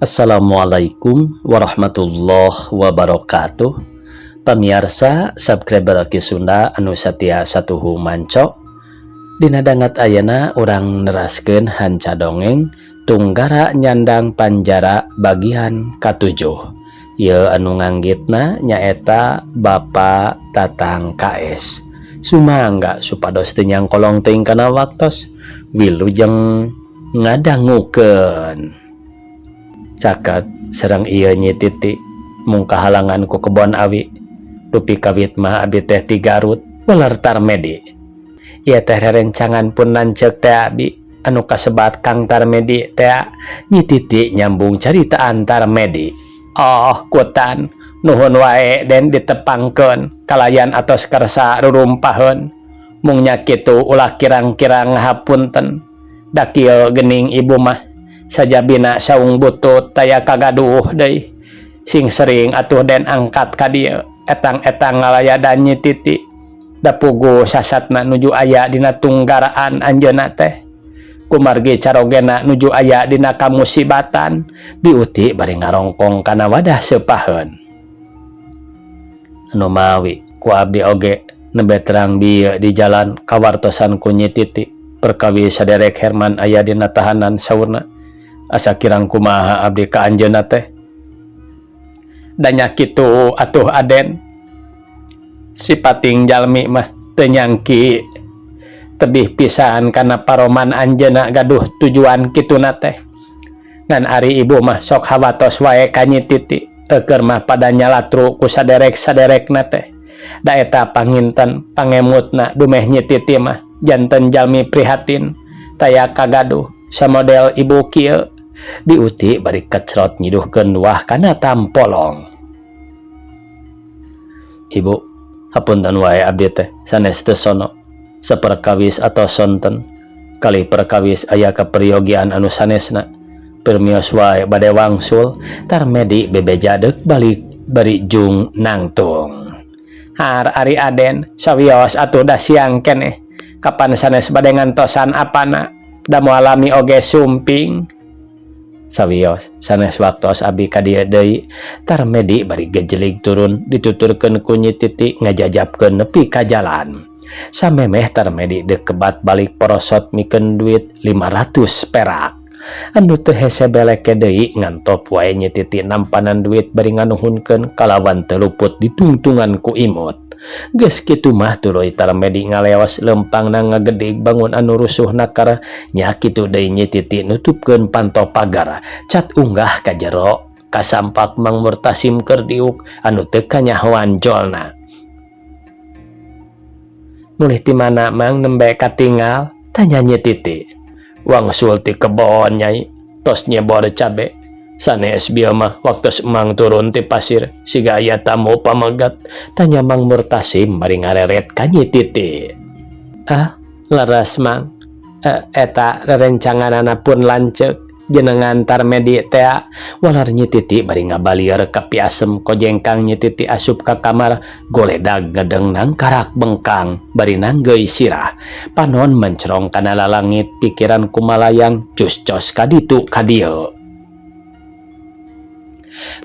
Assalamualaikum warahmatullahi wabarakatuh. Pamiarsa subscriber Ki Sunda anu satia satuhu manco. Dina danget ayeuna urang neraskeun hanca dongeng Tunggara Nyandang Panjara bagian katujuh. Ieu anu nganggitna nyaeta Bapak Tatang KS. Sumangga supados teu nyangkolong teuing kana waktos. Wilujeng ngadangukeun. Caket sareng ieu Nyi Titi mung kahalangan ku kebon awi. Dupi kawit mah abi teh ti Garut, waler Tarmedi. Ieu teh rerencangan pun lanceuk teh abi anu kasebat Kang Tarmedi tea. Nyi Titi nyambung caritaan Tarmedi. Oh kutan, nuhun wae den ditepangkeun kalayan atos kersa rurumpaheun. Mung nya kitu ulah kirang-kirang ngahapunten. Da kieu geuning ibu mah sajabina saung butut taya kagaduh deui. Sing sering atuh den angkat ka dieu etang-etang ngalayadan Nyi Titi. Da puguh sasatna nuju aya dina tunggaraan anjeunna teh. Kumargi carogena nuju aya dina kamusibatan. Biuti bari ngarongkong kana wadah seupaheun. Anu mawi ku abdi oge nembe terang bieu di jalan kawartosan ku Nyi Titi perkawis saderek Herman aya dina tahanan saurna. Asa kirang kumaha abdi ka anjeunna teh. Da nya kitu atuh Aden. Sipating jalmi mah teu nyangki tebih pisan kana paroman anjeunna gaduh tujuan kituna teh. Ngan ari ibu mah sok hawatos wae ka Nyi Titi. Eukeun mah pada nyalatru ku saderek-saderekna teh. Da eta panginten pangemutna dumeh Nyi Titi mah janten jalmi prihatin taya kagaduh samodel ibu kieu. Biuti bari kecrot nyiduhkeun wah kana tampolong. Ibu, hapunten wae abdi teh sanes teu sono. Saperkawis atos sonten kalih perkawis aya kaperyogian anu sanesna. Permios wae bade wangsul. Tarmedi bebeja deuk balik bari jung nangtung. Har ari Aden, sawios atuh da siang keneh. Kapan sanes bade ngantosan apana? Da moal lami oge sumping. Sawios sanes waktos abi ka dieu deui. Tarmedi bari gejelig turun dituturkeun ku Nyi Titi ngajajabkeun nepi ka jalan. Samemeh Tarmedi deuk kebat balik porosot mikeun duit 500 perak. Anu teu hese beleke deui ngantop wae Nyi Titi nampanan duit bari nganuhunkeun kalawan teu luput ditungtungan ku imut. Geus kitu mah tuluy Tarmedi ngaleos leumpangna ngagedig bangun anu rusuh nakar. Nya kitu deui Nyi Titi nutupkeun panto pagar cat unggah ka jero kasampak Mang Murtasim keur diuk anu teu kanyahoan jolna. Mulih ti mana Mang nembe katingal? Tanya Nyi Titi. Wangsul ti kebon Nyai, tos nyebor cabe. Sanes bieu mah waktos Emang turun ti pasir siga aya tamu pamegat, tanya Mang Murtasim bari ngareret ka Nyi Titi. Ah, leres Mang. Eta rerencanganana pun lanceuk jenengan Tarmedi tea, walar Nyi Titi bari ngabalieur ka piasem kojengkang. Nyi Titi asup ka kamar goledag ngedeng nangkarak bengkang bari nanggeui sirah, panon mencrong kana lalangit, pikiran kumalayang cus-cos ka ditu ka dieu.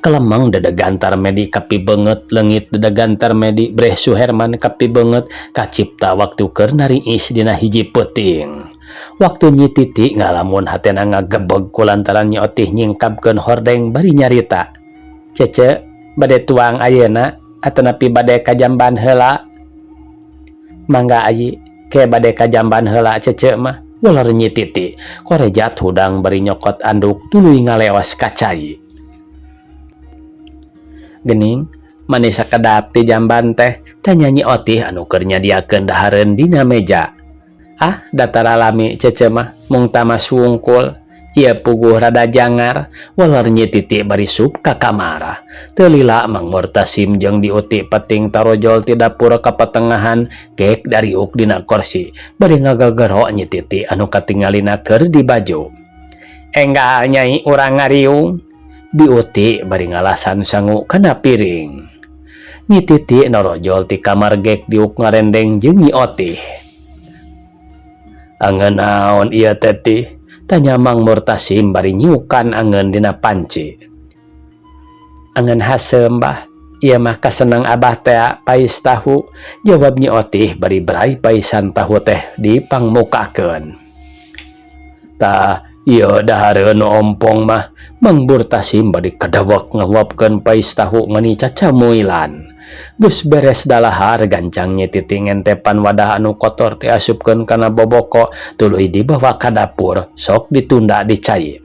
Kelemeng dedegan Tarmedi kapibeungeut leungit, dedegan Tarmedi breh Suherman kapibeungeut kacipta waktu keur nariis dina hiji peuting. Waktu Nyi Titi ngalamun hatena ngagebeg kulantaran Nyi Otih nyingkabkeun hordeng bari nyarita. Cece, bade tuang ayeuna atanapi bade ka jamban heula? Mangga ayi, ke bade ka jamban heula cece mah, waler Nyi Titi. Korejat hudang bari nyokot anduk tuluy ngaleos ka cai. Gening, manis sakedap ti jamban teh, tanya Nyi Otih anu keur nyadiakeun dahareun dina meja. Ah, da tara lami cece mah, mung tamas wungkul. Ieu puguh rada jangar, waler Nyi Titi bari sup ka kamar. Teu lila Mang Murtasim jeung Biuti peting tarojol ti dapur ka patengahan gek dariuk dina korsi bari ngagagero Nyi Titi anu katingalina keur dibaju. Enggal Nyai, urang ngariung, Biuti bari ngalasan sangu kana piring. Nyi Titi norojol ti kamar gek diuk ngarendeng jeung Nyi Otih. Angeun naon ieu teh, Tih? Tanya Mang Murtasim bari nyiukan angeun dina panci. Angeun haseum, Bah. Ieu mah kaseneng Abah tea pais tahu, jawab Nyi Otih bari brai paisan tahu teh dipangmukakeun. Tah, ieu dahareun nu ompong mah, Mang Murtasim bari kadawek ngahuapkeun pais tahu ngani cacamuilan. Geus beres dalahar gancang Nyi Titi ngentepan wadah anu kotor diasupkeun kana boboko tuluy dibawa ka dapur sok ditunda di cai.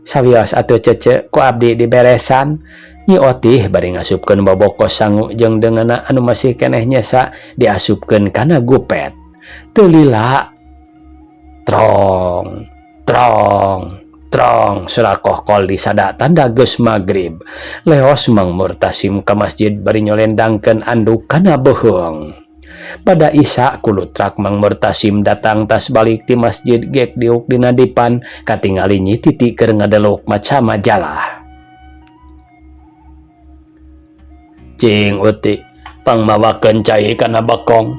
Sawios atuh Cece ku abdi diberesan, Nyi Otih bari ngasupkeun boboko sangu jeung deungeunna anu masih keneh nyesa diasupkeun kana gupet. Teu lila trong trong trong sora kohkol disada tanda geus magrib. Leos Mang Murtasim ka masjid bari nyolendangkeun anduk kana beuheung. Pada Isya kulutrak Mang Murtasim datang tas balik ti masjid gek diuk dina dipan katingali Nyi Titi keur ngadelok maca majalah. Cing Uti pangmawakeun cai kana bakong.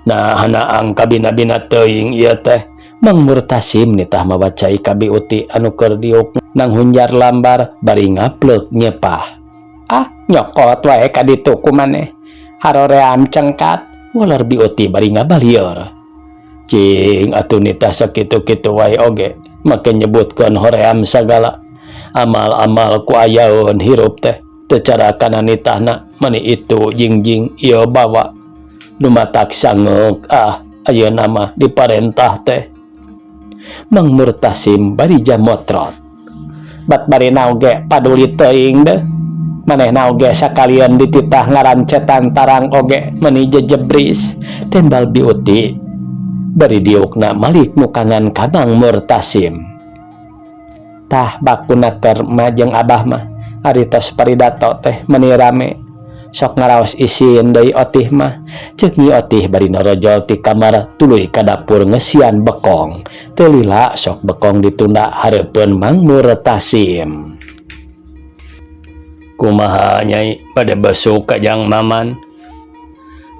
Nah hanaang kabina-bina teuing ieu teh. Mang Murtasim nitah mawa cai ka Bi Uti anu keur diuk nang hunjar lambar bari ngapleuk nyepah. Ah, nyokot wae ka ditu ku maneh. Haroream cengkat, waler Bi Uti bari ngabalieur. Cing atuh nitah sakitu-kitu wae oge make nyebutkeun hoream sagala. Amal-amal ku ayaeun hirup teh. Teu cara kana nitahna mani itu jingjing ieu bawa. Nu matak sangeuk ah ayeuna mah diparentah teh. Mang Murtasim bari jamotrot. Bat barina oge paduli teuing deuh. Manehna oge sakalian dititah ngarancetan tarang oge meni jejebris. Tembal Bi Uti bari diukna malik mukangan ka Mang Murtasim. Tah bakuna keur ma jeung abah mah ari tos paridato teh meni rame. Sok ngaraos isin deui Otih mah. Ceuk Nyi Otih bari norojol ti kamar tuluy ka dapur ngeusian bekong. Teu lila sok bekong ditunda hareupeun Mang Murtasim. Kumaha Nyai bade besuk ka Jang Maman?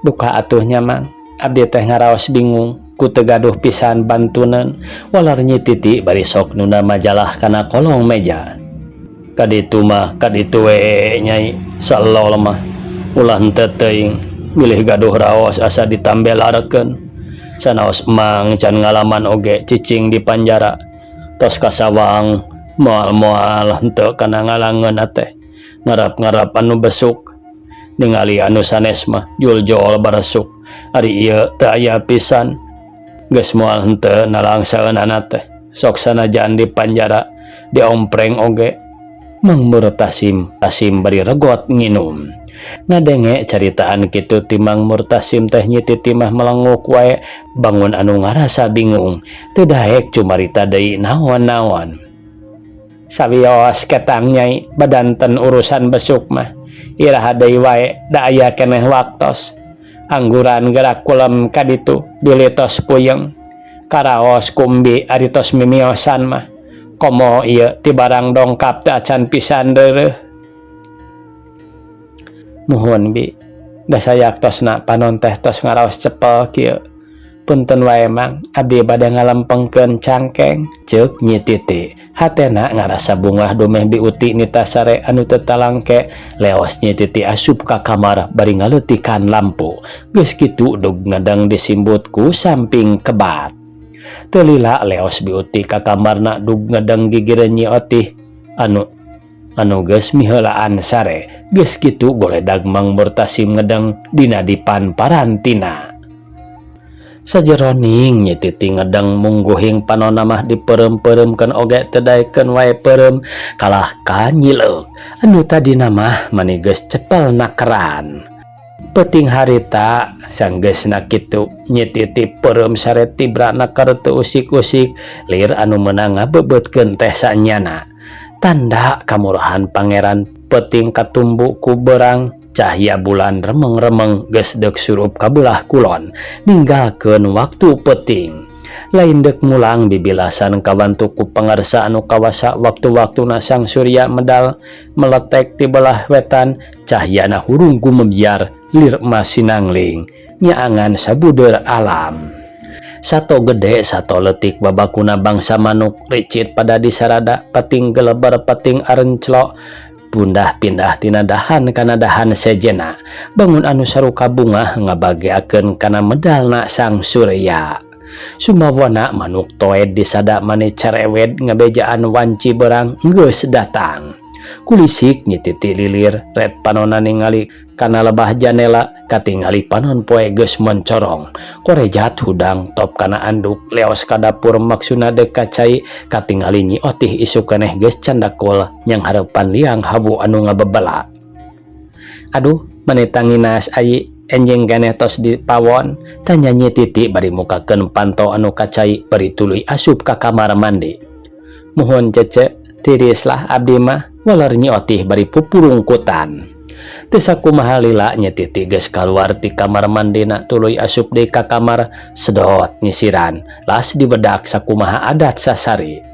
Duka atuh nya Mang, abdi teh ngaraos bingung ku teu gaduh pisan bantuneun. Walar Nyi Titi bari sok nunda majalah kana kolong meja. Kaditu mah kaditu we Nyai, salol mah ulah henteu teuing bilih gaduh raos asa ditambelarekeun. Sanaos Emang can ngalaman oge cicing di panjara. Tos kasawang moal-moal henteu kana ngalangeunna teh. Ngarap-ngarap anu besuk ningali anu sanes mah juljol baresuk. Ari ieu teu aya pisan. Geus moal henteu nalangsaeunana teh. Sok sanajan di panjara diompreng oge. Mang Murtasim tasim bari regot nginum. Ngadenge caritaan kitu ti Mang Murtasim teh Nyi Titi mah melenguk wae bangun anu ngarasa bingung. Teu daek cumarita deui naon-naon. Sawios ketang Nyai badanten urusan besuk mah. Iraha deui wae da aya keneh waktos. Angguran gerak kulem ka ditu bilih tos puyeng. Karaos kumbi ari tos mimiosan mah. Komo ieu ti barang dongkap teu acan pisan reureuh. Muhun Bi, da sayaktosna panon teh tos ngaraos cepel kieu. Punten wae Mang, abdi bade ngalempengkeun cangkeng. Ceuk Nyi Titi. Hatena ngarasa bungah dumeh Bi Uti nita sare anu teu talangke. Leos Nyi Titi asup ka kamar bari ngaleutikan lampu. Geus kitu dug ngadeng disimbut ku samping kebat. Teu lila leos Bi Uti ka kamarna dug ngedeng gigireun Nyi Otih anu geus miheulaan sare. Geus kitu goledag Mang Murtasim ngedeng dina dipan parantina. Sajeroning Nyi Titi ngedeng mungguhing panonna mah dipeurem-peureumkeun oge teu daekeun wae peureum kalah ka nyileuk. Anu tadina mah mani geus cepel nakeran. Peuting harita sanggeusna kitu Nyi Titi peureum sare tibra naker teu usik-usik lir anu meunang ngabebeutkeun teh sanyana. Tanda kamurahan pangeran peuting katumbu ku beurang cahya bulan remeng-remeng geus deuk surup ka belah kulon ninggalkeun waktu peuting. Lain deuk mulang bibilasan kabantu ku pangarsa anu kawasa waktu-waktuna sang surya medal meletek ti belah wetan cahyana hurung gumebyar lir emas sinangling nyaangan sabudeur alam. Sato gede sato leutik babakuna bangsa manuk ricit pada disarada pating geleber pating arenclok pundah-pindah tina dahan kana dahan sejenna bangun anu saruka bungah ngabageakeun kana medalna sang surya. Sumawana manuk toed disada mani cerewet ngabejaan wanci berang geus datang. Kulisik Nyi Titi lilir ret panona ningali kana lebah janela katingali panon poe geus mencorong. Korejat hudang top kana anduk leos ka dapur maksudna deuk ka cai katingali Nyi Otih isuk keneh geus candakul nyanghareupan liang hawu anu ngabebela. Aduh mani tanginas ayi enjing keneh tos di pawon tanya Nyi Titi bari mukakeun panto anu kacai bari tuluy asup ka kamar mandi. Muhun cece tirislah abdi mah waler Nyi Otih bari pupurungkutan. Teu sakumaha lila Nyi Titi geus kaluar ti kamar mandina tuluy asup deui ka kamar sedot nyisiran las dibedak sakumaha adat sasari.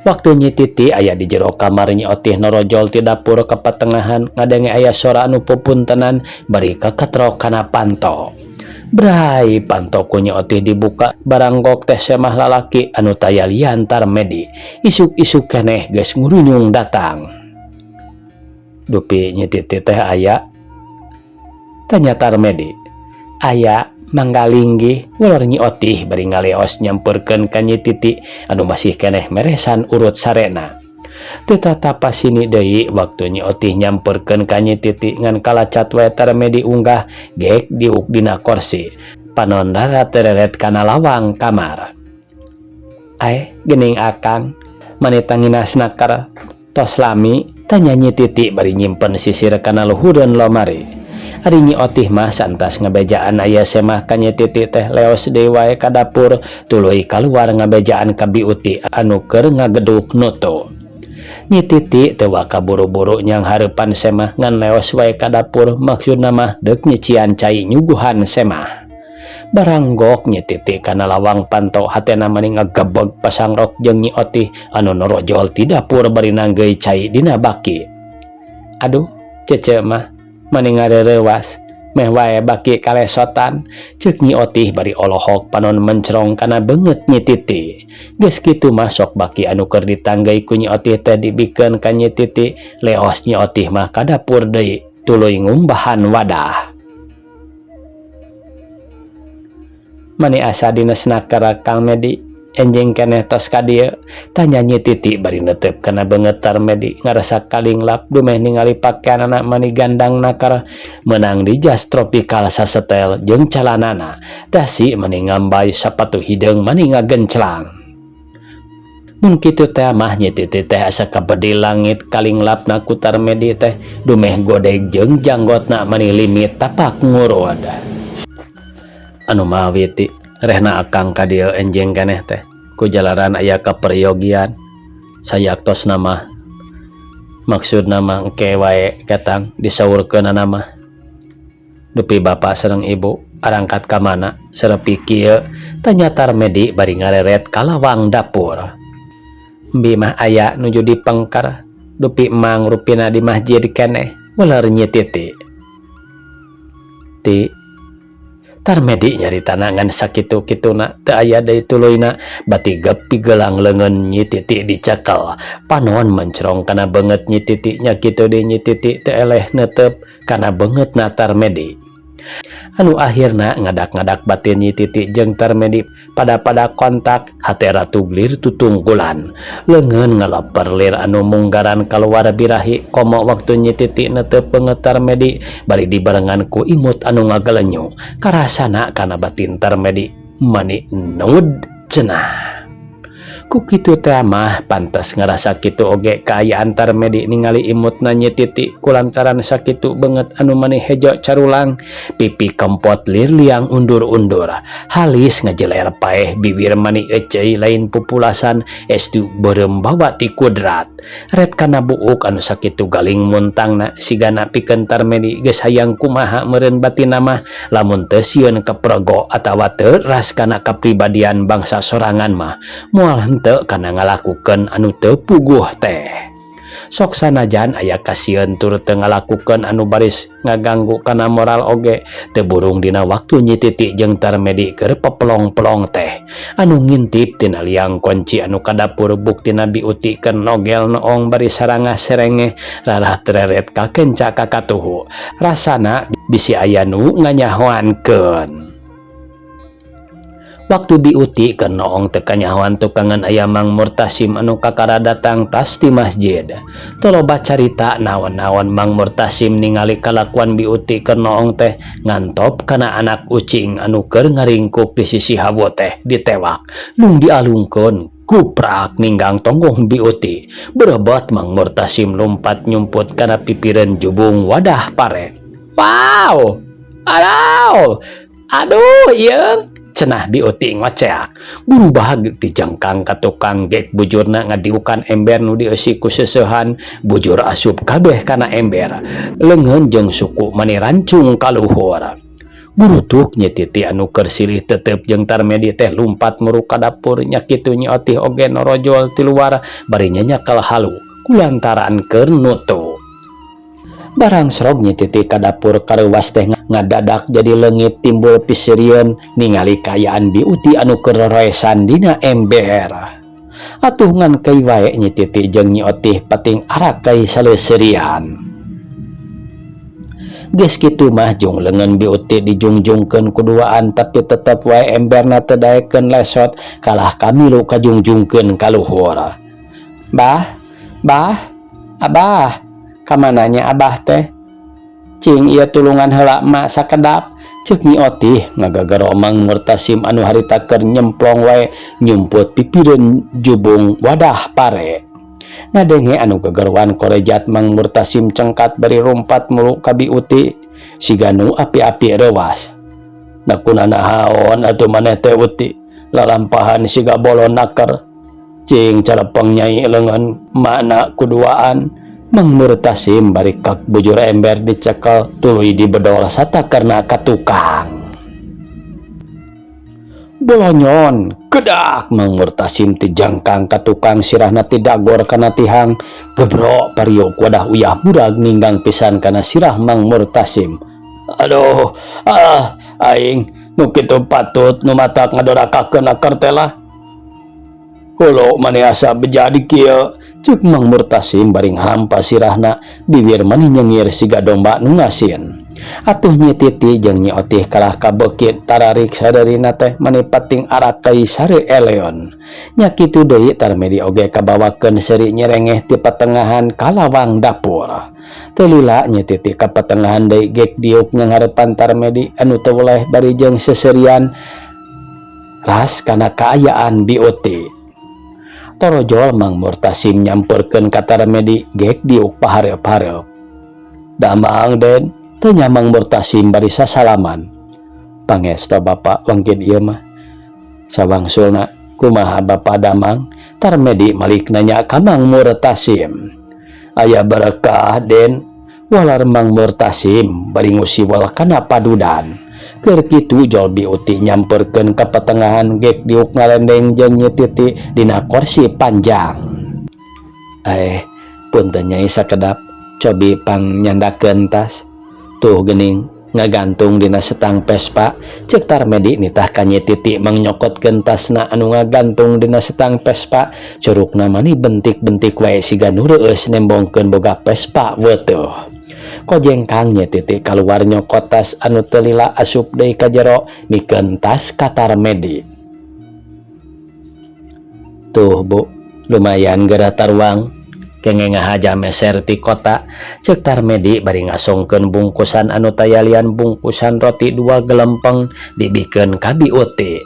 Waktu Nyi Titi aya di jero kamar Nyi Otih norojol ti dapur ka patengahan ngadenge aya sora anu pupuntenan bari kaketrok kana panto. Bray panto ku Nyi Otih dibuka baranggok teh semah lalaki anu taya lian Tarmedi isuk-isuk keneh geus ngurunyung datang. Dupi Nyi Titi teh aya? Tanya Tarmedi. Aya mangga linggih ular Nyi Otih bari ngaleos nyamperkeun ka Nyi Titi anu masih keneh meresan urut sarena. Teu tatapa sini deui waktu Nyi Otih nyamperkeun ka Nyi Titi ngan kalacat we Tarmedi unggah gek diuk dina korsi. Panon rara tereret kana lawang kamar. Aeh geuning akang mani tanginas nakar tos lami tanya Nyi Titi bari nyimpen sisir kana luhureun lomari. Ari Nyi Otih mah santas ngabejaan aya semah ka Nyi Titi teh leos deui wae ka dapur tuluy kaluar ngabejaan ka Bi Uti anu keur ngageduk nutu. Nyi Titi teu waka buru-buru nyanghareupan semah ngan leos wae ka dapur maksudna mah deuk nyician cai nyuguhan semah. Baranggok Nyi Titi kana lawang panto hatena mani ngagebeg pasangrok jeung Nyi Otih anu norojol ti dapur bari nanggeuy cai dina baki. Aduh, cece mah mani ngareurewas meh wae baki kalesotan ceuk Nyi Otih bari olohok panon mencerong kana beungeut Nyi Titi. Geus kitu mah sok baki anu keur ditanggeuy ku Nyi Otih teh dibikeun ka Nyi Titi, leos Nyi Otih mah ka dapur deui tuluy ngumbahan wadah. Mani asa dina snaker Kang Medi enjing keneh tos ka dieu tanya Nyi Titi bari neuteup kana beungeut Tarmedi ngarasa kalinglap dumeh ningali pakeanana mani gandang nakar meunang di jas tropikal sasetel jeung calanana dasi mani ngambay sapatu hideung mani ngagenclang. Mun kitu teh mah Nyi Titi teh asa kabedil langit kalinglapna ku Tarmedi teh dumeh godeg jeung janggotna mani limit tapak ngurud. Anu mawi ti rehna akang ka dieu enjing keneh teh ku jalaran aya kaperyogian sayaktosna mah maksudna mah engke wae ketang disaurkeunana mah dupi bapa sareng ibu arangkat ka mana serepi kieu tanya Tarmedi bari ngareret ka lawang dapur. Bi mah aya nuju dipengker dupi emang rupina di masjid keneh ular Nyi Titi. Ti Tarmedi nyaritana ngan sakitu-kituna teu aya deui tuluyna bati gep pigelang leungeun Nyi Titi dicekel panon mencerong kana beungeut Nyi Titi nya kitu deui Nyi Titi teu eleh neuteup kana beungeutna Tarmedi. Anu akhirna ngadak-ngadak batin Nyi Titi jeung Tarmedi pada-pada kontak hate ratu glir tutungkulan leungeun ngaleper lir anu munggaran kaluar birahi komo waktu Nyi Titi neuteup beungeut Tarmedi bari dibarengan ku imut anu ngagelenyu karasana kana batin Tarmedi mani nud cenah. Ku kitu teh mah pantas ngarasa kitu oge kaayaan Tarmedi ningali imutna Nyi Titi kulantaran sakitu beungeut anu mani hejo carulang pipi kempot lir liang undur-undur halis ngajeler paeh bibir mani eceuy lain pupulasan estu beureum bawa ti kudrat ret kana buuk anu sakitu galing muntangna sigana pikeun Tarmedi geus hayang kumaha meureun batinna mah lamun teu sieun kaprego atawa teu ras kana kapribadian bangsa sorangan mah moal henteu kana ngalakukeun anu teu puguh teh. Sok sanajan aya kasieun tur teu ngalakukeun anu baris ngaganggu kana moral oge teu burung dina waktu Nyi Titi jeung Tarmedi keur pepelong-pelong teh. Anu ngintip tina liang konci anu ka dapur buktina Bi Uti keur nogel noong bari sarangah serengeh rarah tereret kakenca ka katuhu. Rasana bisi aya nu nganyahoankeun. Waktu Bi Uti keur noong teu kanyahoan tukangan aya Mang Murtasim anu kakara datang tas ti masjid. Teu loba carita naon-naon Mang Murtasim ningali kalakuan Bi Uti keur noong teh ngantop kana anak ucing anu keur ngaringkuk di sisi hawu teh ditewak nung dialungkeun kuprak ninggang tonggong Bi Uti. Berebet Mang Murtasim lumpat nyumput kana pipireun jubung wadah pare. Wow! Aduh! Aduh, yeung! Cenah Bi Uti ngoceak. Gurubag dijengkang ka tukang gek bujurna ngadiukan ember nu dieusi ku seuseuhan bujur asup kabeh kana ember. Leungeun jeung suku mani rancung ka luhur. Gurutuk Nyi Titi anu keur silih tetep jeung Tarmedi teh lumpat muruk ka dapur nya kitu Nyi Otih oge norojol ti luar bari nyanyakel halu kulantaran keur nutu. Barang srog Nyi Titi ka dapur kareuwas teh ngadadak jadi leungit timbul piseurieun ningali kaayaan Bi Uti anu keur roroesan dina ember. Atuh ngan keui wae Nyi Titi jeung Nyi Otih pating arakai saleuseurian. Geus kitu mah jung leungeun Bi Uti dijungjungkeun ku duaan tapi tetep wae emberna teu daekeun lesot kalah kamilu kajungjungkeun ka luhur. Bah, bah, abah, kamana nya abah teh? Cing ieu tulungan heula emak sakedap, ceuk Nyi Otih ngagagero Mang Murtasim anu harita keur nyemplong wae nyumput pipireun jubung wadah pare. Ngadenge anu gegeroan korejat Mang Murtasim cengkat bari rumpat mulu ka Bi Uti siga nu api-api reuwas. Da kunanaon atuh maneh teh Uti lalampahan siga bolon naker. Cing calepeng nyai leungeun makna kuduaan. Mang Murtasim bari kak bujur ember dicekel tuluy dibedol satakerna ka tukang. Bolonyon gedak Mang Murtasim tijangkang ka tukang sirahna tidagor kana tihang gebrok pariuk wadah uyah murag ninggang pisan kana sirah Mang Murtasim. Aduh, ah, aing nu kitu patut nu matak ngadorakakeun akar teh lah. Hulu maneh asa beja di kieu, ceuk Mang Murtasim bari ngahampa sirahna bibir mani nyengir siga domba nu ngasin. Atuh Nyi Titi jeung Nyi Otih kalah kabeuki tararik sadeurina teh mani pating arakai sare eleon. Nya kitu deui Tarmedi oge kabawakeun seuri nyerengeh ti patengahan ka lawang dapur. Teu lila Nyi Titi ka patengahan deui gek diuk nyanghareupan Tarmedi anu teu weleh bari jeung seseurian ras kana kaayaan Bi Uti. Torojol Mang Murtasim nyamperkeun ka Tarmedi gek diuk pahareup-hareup. Damang Den, teu nya Mang Murtasim bari sasalaman. Pangesto Bapak wangkid ieu mah. Sawangsulna kumaha Bapak damang? Tarmedi malik nanya ka Mang Murtasim. Aya berkah Den, walar Mang Murtasim bari ngusiwel kana padudan. Keur kitu jol Bi Uti nyamperkeun ka patengahan gek diuk ngalendeng jeung Nyi Titi dina korsi panjang. Punten nyai sakedap, cobi pang nyandakeun tas. Tuh geuning ngagantung dina setang Vespa, ceuk Tarmedi nitah ka Nyi Titi mangnyokotkeun tasna anu ngagantung dina setang Vespa, curugna mani bentik-bentik wae siga nu reueus nembongkeun boga Vespa weutuh. Kojengkang Nyi Titi kaluar nyokot tas anu teu lila asup deui ka jero mikeun tas ka Tarmedi. Tuh Bu, lumayan geura taruang. Kengeng ngahaja meser ti kota, ceuk Tarmedi bari ngasongkeun bungkusan anu tayalian bungkusan roti 2 gelempeng dibikeun ka Bi Uti.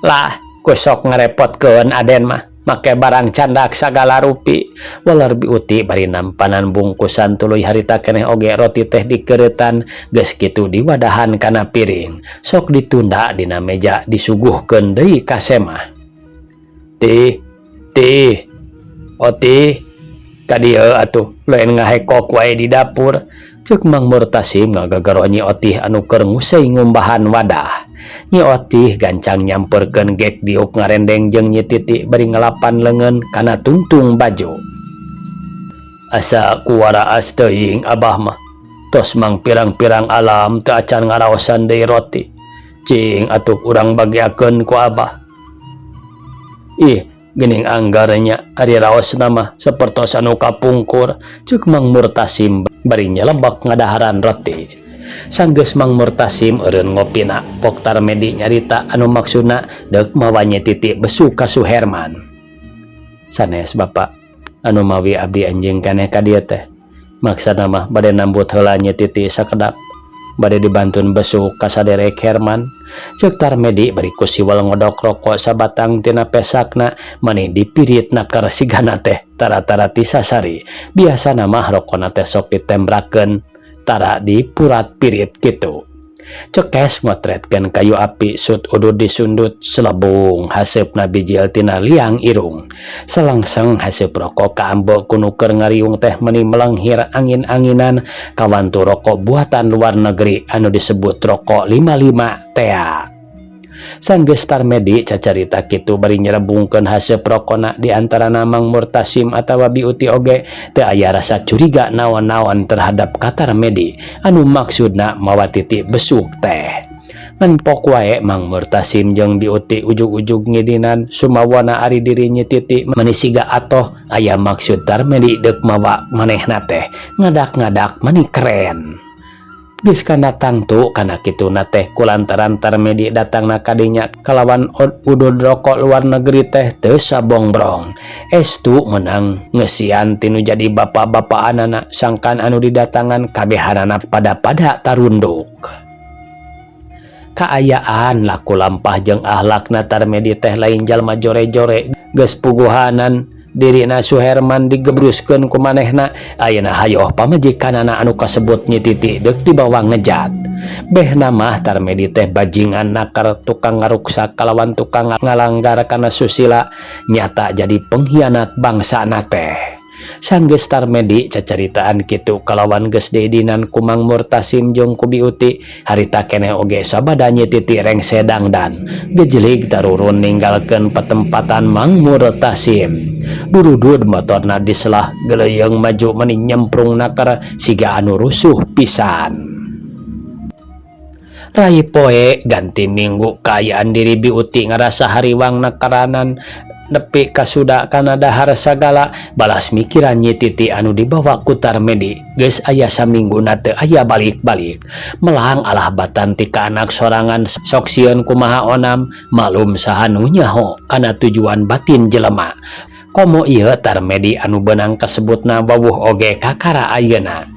Lah, kusok ngarepotkeun aden mah make barang candak sagala rupi. Walar Bi Uti bari nampanan bungkusan tuluy harita keneh oge roti teh dikeureutan geus kitu diwadahan kana piring. Sok ditunda dina meja disuguhkeun deui ka semah. Tih, tih, Otih, ka dieu atuh lain ngahekok wae di dapur. Ceuk Mang Murtasim ngagagero Nyi Otih anu keur nguseuy ngumbahan wadah. Nyi Otih gancang nyamperkeun gek diuk ngarendeng jeung Nyi Titi bari ngelapan leungeun kana tungtung baju. Asa kuwaraas teuing abah mah. Tos mang pirang-pirang alam teu acan ngaraosan deui roti. Cing atuh urang bageakeun ku abah. Ih, geuning anggar nya ari raosna mah sapertos anu kapungkur, ceuk Mang Murtasim bari nyelebek ngadaharan roti. Sanggeus Mang Murtasim eureun ngopina, Pok Tarmedi nyarita anu maksudna deuk mawa Nyi Titi besuk ka Suherman. Sanes Bapa, anu mawi abdi anjing keneh ka dieu teh. Maksana mah bade nambut heula Nyi Titi sakedap. Bade dibantun besuk ka saderek Herman. Ceuk Tarmedi bari ku siwel ngodok rokok sabatang tina pesakna mani dipirit naker sigana teh tara-tara ti sasari. Biasana mah rokona teh sok ditembrakeun tara dipurat-pirit kitu. Cekes ngotretkeun kayu api sut udud disundut selebung haseupna bijil tina liang irung. Selengseng haseup rokok kaambe ku nu keur ngariung teh meni melenghir angin-anginan kawantu rokok buatan luar negeri anu disebut rokok 55 tea. Sanggeus Tarmedi cacarita kitu bari nyerebungkeun haseup rokona di antarana Mang Murtasim atawa Biuti oge teu aya rasa curiga naon-naon terhadap ka Tarmedi anu maksudna mawa Titi besuk teh. Ngan pok wae Mang Murtasim jeung Biuti ujug-ujug ngidinan sumawana ari diri Nyi Titi mani siga atoh aya maksud Tarmedi deuk mawa manehna teh ngadak-ngadak mani keren. Geus kana tangtu kana kituna teh kulantaran Tarmedi datangna ka dinya kalawan udud rokok luar negeri teh teu sabongbrong. Estu meunang ngeusian tinu jadi bapa-bapaanana sangkan anu didatangan kabehanana pada-pada tarunduk. Kaayaan laku lampah jeung ahlakna Tarmedi teh lain jalma jore-jore geus puguhanan dirina Suherman digebruskeun ku manehna ayeuna hayoh pamajikanana anu kasebut Nyi Titi deuk dibawa ngejat. Behna mah Tarmedi teh bajingan nakar tukang ngaruksak kalawan tukang ngalanggar kana susila nyata jadi pengkhianat bangsana teh. Sanggeus Tarmedi cacaritaan kitu kalawan geus diidinan ku Mang Murtasim jeung ku Biuti harita keneh oge sabada Nyi Titi rengse dangdan gejelig tarurun ninggalkeun patempatan Mang Murtasim. Durudud motorna diselah geleuyeung maju meni nyemprung naker siga anu rusuh pisan. Rai poe ganti minggu kaayaan diri Biuti ngarasa hariwang nakaranan nepi kasuda kana dahar sagala balas mikiran Nyi Titi anu dibawa ku Tarmedi geus aya samingguna teu aya balik-balik. Melang alah batan ti ka anak sorangan sok sieun kumaha onam malum saha nu nyaho kana tujuan batin jelema. Komo ieu Tarmedi anu beunang kasebutna wawuh oge kakara ayeuna.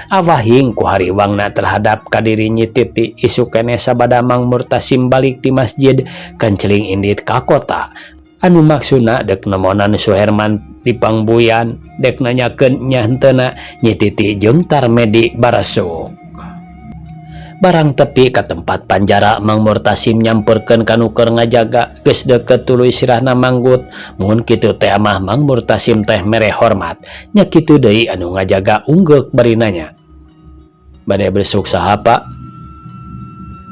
Awahing ku hariwangna terhadap kadiri Nyi Titi isuk keneh sabada Mang Murtasim balik ti masjid kenceling indit ka kota. Anu maksudna dek nemonan Suherman di Pangbuyan dek nanyakeun nya henteuna Nyi Titi jeung Tarmedi baresuk. Barang tepi ka tempat panjara Mang Murtasim nyamperkeun ka nu keur ngajaga geus deukeut tuluy sirahna manggut mun kitu teh mah Mang Murtasim teh mere hormat nya kitu deui anu ngajaga unggeuk bari nanya. Bade besuk saha Pak?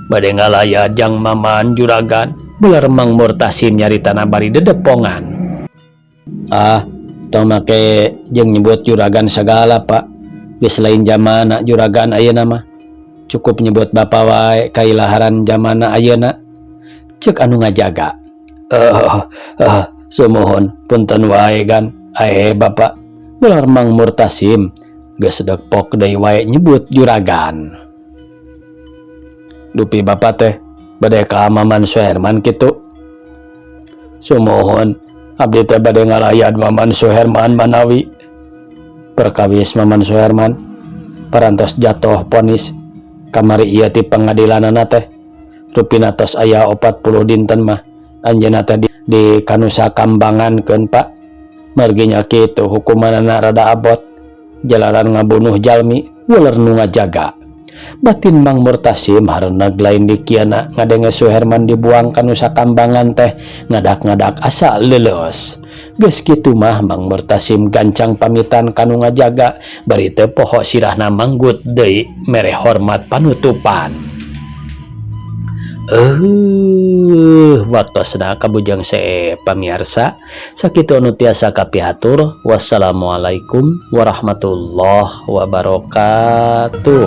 Bade ngalayat jang maman juragan. Beler Mang Murtasim nyaritana bari dedepongan. Ah, tong make jeung nyebut juragan sagala Pak. Geus lain jamana juragan ayeuna mah. Cukup nyebut bapa wae kailaharan jamana ayeuna. Ceuk anu ngajaga. Sumuhun punten wae gan. Ae bapa. Beler Mang Murtasim geus depok deui wae nyebut juragan. Dupi bapa teh bade ka Maman Suherman kitu. Sumuhun abdi teh bade ngalayat Maman Suherman manawi. Perkawis Maman Suherman parantos jatoh ponis kamari ieu ti pengadilanana teh. Rupina tos aya 40 dinten mah anjeunna teh di Kanusa Kambangankeun Pak. Margi nya kitu hukumanana rada abot jalaran ngabunuh jalmi uler nu ngajaga. Batin Mang Murtasim hareuneg lain dikiana ngadenge Suherman dibuang ka Nusa Kambangan teh ngadak-ngadak asa leuleus. Geus kitu mah Mang Murtasim gancang pamitan ka nu ngajaga bari teu poho sirahna manggut deui mere hormat panutupan. Waktosna kabujang see pamiarsa, sakitu anu tiasa kapihatur. Wassalamualaikum warahmatullahi wabarakatuh.